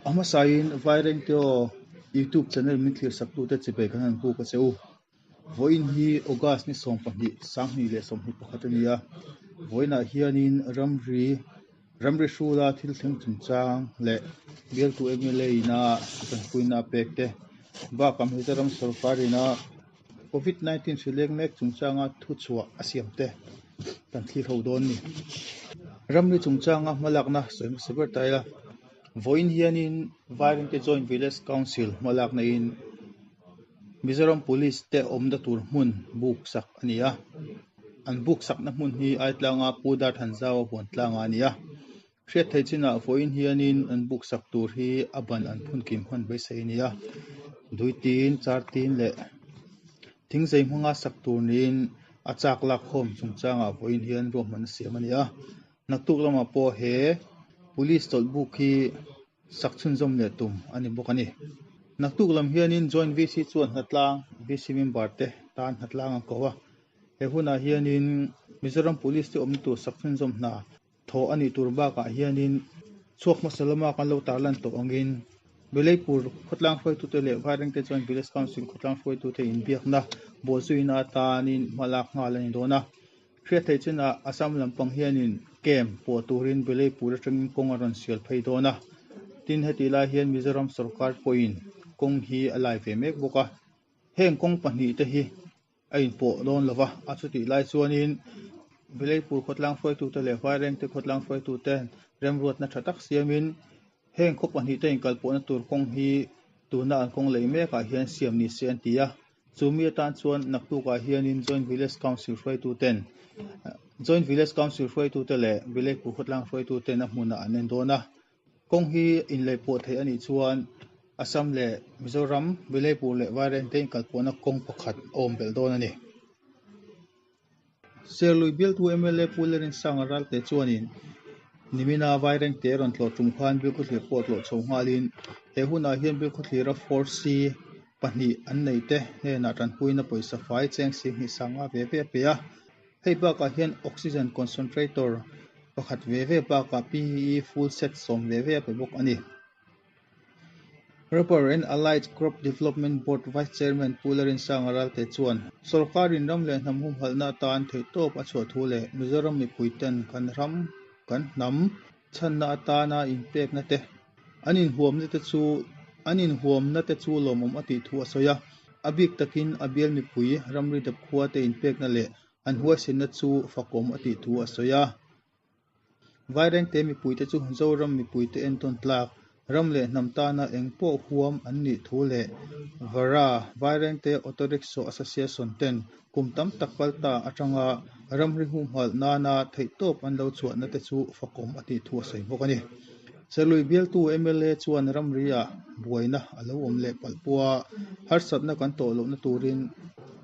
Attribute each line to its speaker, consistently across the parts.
Speaker 1: A hmasain Vairengte aw YouTube channel min thlirsaktu te chibai kan han buk a che u. Vawiin hi August ni 20, 2021 a ni a. Vawiinah hianin ramri ramri hrula thil thleng chungchang leh bialtu mla ina tanpuina a pek te bakah Mizoram sorkar ina Covid 19 hri leng mek chungchanga thuchhuah a siam te kan thlir ho dawn ni. Ramri chungchanga hmalakna sawi hmasa ber ta ila, vawiin hianin Vairengte Joint Village Council hmalakna in Mizoram Police te awmna tur hmun buk sak a ni a, an buk sakna hmun hi Aitlanga Pu Darthanzaua huan tlangah a ni a. Hriat theih chinah vawiin hianin an buk sak tur hi a ban an phun kim hman beisei a ni a, duitin, chartin leh thingzei hmanga sak tur niin a chak lak khawm chungchangah vawiin hian ruahmanna siam a ni a. Naktuk lamah pawh he Police chawlhbuk hi sak chhunzawm leh tum a ni bawk a ni. Naktuk lam hianin Joint VC chuan hnatlang VC member te tan hnatlang an ko a, he hunah hianin Mizoram Police te awmna tur sak chhunzawm hna thawh a nih tur bakah hianin chhuak hmasa lama kan lo tarlan tawh angin Bileipur khawtlang hruaitute leh Vairengte chuan Village Council khawtlang hruaitute inbiakna bawhzuina atanin hma lak nghal a ni dawn a. Hriat theih chinah Assam lampang hianin camp pawh turin Bileipur atangin kawng a rawn sial phei dawn a. Tin, hetih lai hian Mizoram sorkar pawhin kawng hi a lai ve mek bawk a. Heng kawng pahnihte hi a inpawh dawn lo va, a chutih lai chuanin Bileipur khawtlang hruaitute leh Vairengte khawtlang hruaitute remruatna tha tak siamin heng khaw pahnihte inkalpawhna tur kawng hi tuna an kawng lei mekah hian siam ni se an ti a. Chumi atan chuan naktukah hianin Joint Village Council hruaituten Joint Village Council hruaitute leh Bileipur khawtlang hruaituten a hmunah an en dawn a. Kawng hi inleihpawh theih a nih chuan Assam leh Mizoram, Bileipur leh Vairengte inkalpawhna kawng pakhat a awm belh dawn a ni. Serlui bialtu mla Pu Lerinsanga Ralte chuanin nimina Vairengte rawn tlawh tum khan Bilkhawthlir pawh tlawh chho nghalin he hunah hian Bilkhawthlira Force pahnih an neite hnenah tanpuina pawisa fai cheng 20 sanga ve ve a pe a. Hei bakah hian Oxygen Concentrator pakhat ve ve bakah PPE full set 10 ve ve a pe bawk a ni. Rubber and Allied Crop Development Board Vice Chairman Pu Larinsanga Ralte chuan sawrkarin ram leh hnam humhalhna atan theihtawp a chhuah thu leh Mizoram mipuiten kan ram, kan hnam chhanna atana inpekna te, an inhuamna te chu an inhuamna te chu lawmawm a tih thu a sawi a. A bik takin a bial mipui ramri dap khua te inpekna leh an huaisenna chu fakawm a tih thu a sawi a. Vairengte mipuite chu Zoram mipuite entawn tlak, ram leh hnam tana eng pawh huam an nih thu leh Vara Vairengte Auto Rickshaw Association ten kum tam tak kal ta atanga ramri humhalh nana theihtawp an lo chhuahna te chu fakawm a tih thu a sawi bawk a ni. Serlui bialtu mla chuan ramri-ah buaina a lo awm leh palh pawha harsatna kan tawh lohna turin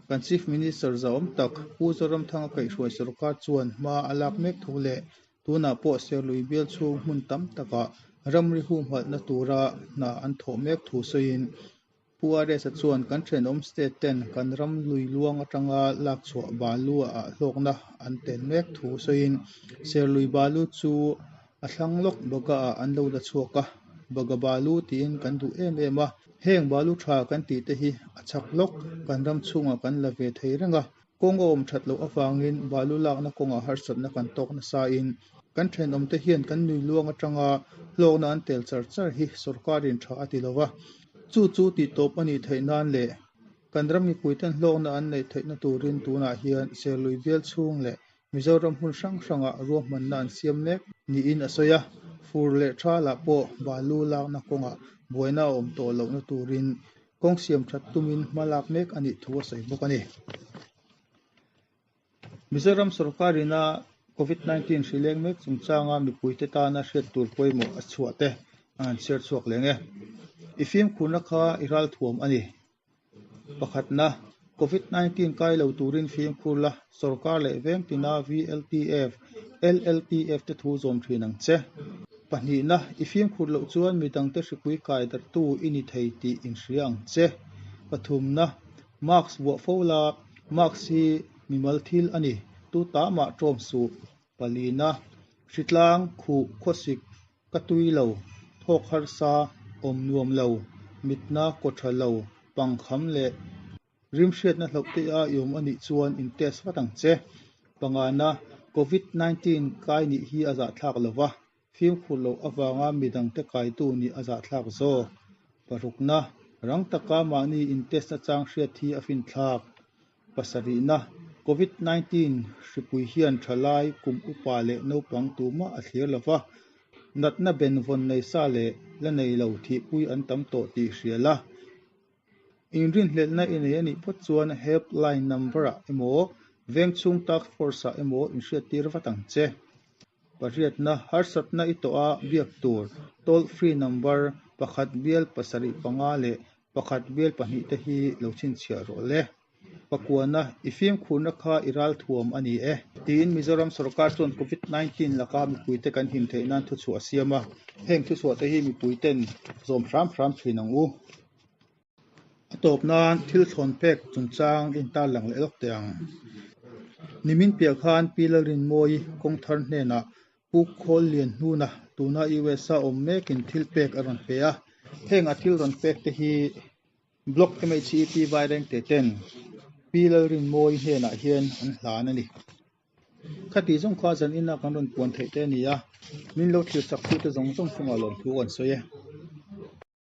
Speaker 1: kan Chief Minister zahawm tak Pu Zoramthanga kaihhruai sorkar chuan hma a lak mek thu leh tunah pawh Serlui bial chhung hmun tam takah ramri humhalhna tura hna an thawh mek thu sawiin Pu RS-a chuan kan thenawm state ten kan ram lui luang atanga lak chhuah balu ah hlawkna an tel mek thu sawiin Serlui balu chu a thlang lawk Baga ah an lo la chhuak a, Baga balu tiin kan duh em em a, heng balu tha kan tih te hi a chak lawk kan ram chhungah kan la ve thei reng a. Kawng a awm that loh avangin balu lakna kawngah harsatna kan tawk nasain kan thenawmte hian kan nui luang atanga hlawkna an tel char char hi sawrkarin tha a ti lo va. Chu chu tihtawp a nih theih nan leh kan ram mipuiten hlawkna an neih theihna turin tunah hian Serlui bial chhung leh Mizoram hmun hrang hrangah ruahmanna an siam mek niin a sawi a. Fur leh thalah pawh balu lakna kawngah buaina a awm tawh lohna turin Kawng siam that tumin hma lak mek a nih thu a sawi bawk a ni. Mizoram sawrkarina Covid 19 hri leng mek chungchanga mipuite tana hriat tur pawimawh a chhuah te a han chhiar chhuak leng e. I fimkhurna kha i ralthuam a ni. Pakhatna, Covid 19 kai lo turin fimkhur la, sawrkar leh veng tina VLTF, LLTF te thu zawm thin ang che. Pahnihna, i fimkhur loh chuan midangte hripui kai darhtu i ni thei tih inhria ang che. Pathumna, mask vuah fo la, mask hi mimal thil a ni, tu ta mah ṭawm suh. Palina, hritlang, khuh, khawsik, ka tui lo. Thawk harsa, awm nuam lo, mitna kaw tha lo, pangkham leh rimhriatna hloh te a i awm a nih chuan in test vat ang che. Pangana, Covid 19 kai nih hi a zahthlak lo va, fimkhur loh avanga midangte kaitu nih a zahthlak zawk. Parukna, rang taka mahni in test nachang hriat hi a finthlak. Pasarihna, Covid 19 hripui hian thalai, kum upa leh naupang tumah a thlir lo va, natna benvawn nei sa leh la nei lo thihpui an tam tawh tih hria la. Inrinhlelhna i nei a nih phawt chuan helpline number-ah emaw, vengchhung task force-ah emaw inhriattir vat ang che. Pariatna, harsatna i tawh a biak tur toll free number pakhat bial pasarih panga leh pakhat bial pahnih te hi lo chhinchhiah rawh le. Pakuana, i fimkhurna kha i ralthuam a ni e. Tiin Mizoram sorkar chuan Covid 19 laka mipuite kan him theih nan thuchhuah a siam a, heng thuchhuah te hi mipuiten zawm hram hram thin ang u. A tawp nan thil thlawn pek chungchang a intar lang leh lawk teh ang. Nimin piah khan Pi Lalrinmawii kawngthar hnenah Pu Khawl Lian Hnuna tuna US-a awm mekin thil pek a rawn pe a. Heng a thil rawn pek te hi Block MHEP Vairengte ten Pi Lalrinmawii hnenah hian an hlan a ni. Khati zawng kha zan ina kan rawn puan theih te a ni a, min lo thlir chak tute zawng zawng chungah lawmthu kan sawi e.